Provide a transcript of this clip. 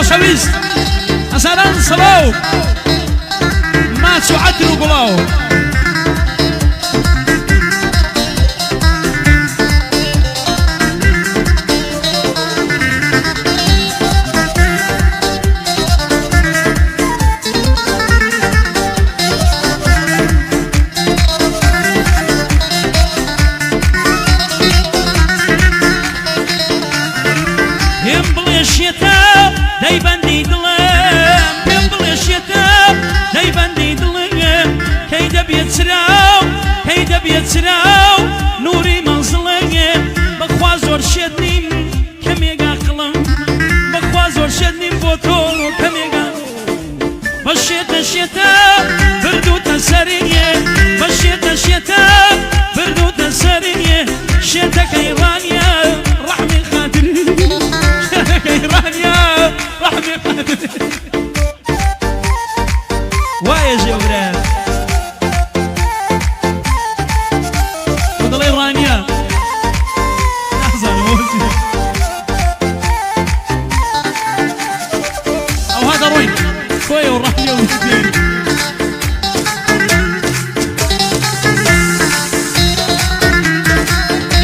خۆشەویست هەزاران سڵاو ماچ و عەتر و گوڵاو. پێم بڵێ شێتە دەی بەندی دڵم پێم بڵێ شێتە دەی بەندی دڵم کەی دەبێ چراو کەی دەبێ چراو نوری مەنزڵم بەخوا زۆر شێت نیم کەمێک ئاقڵم بەخوا زۆر شێت نیم بۆ تۆ کەمێک بە شێتە شێتە بردووتە سەریێ بە شێتە شێتە بردووتە سەریێ شێتەکەی ڕانیە ڕەحمی خاتری شێتەکەی ڕانیە ڕەحمی خاتری.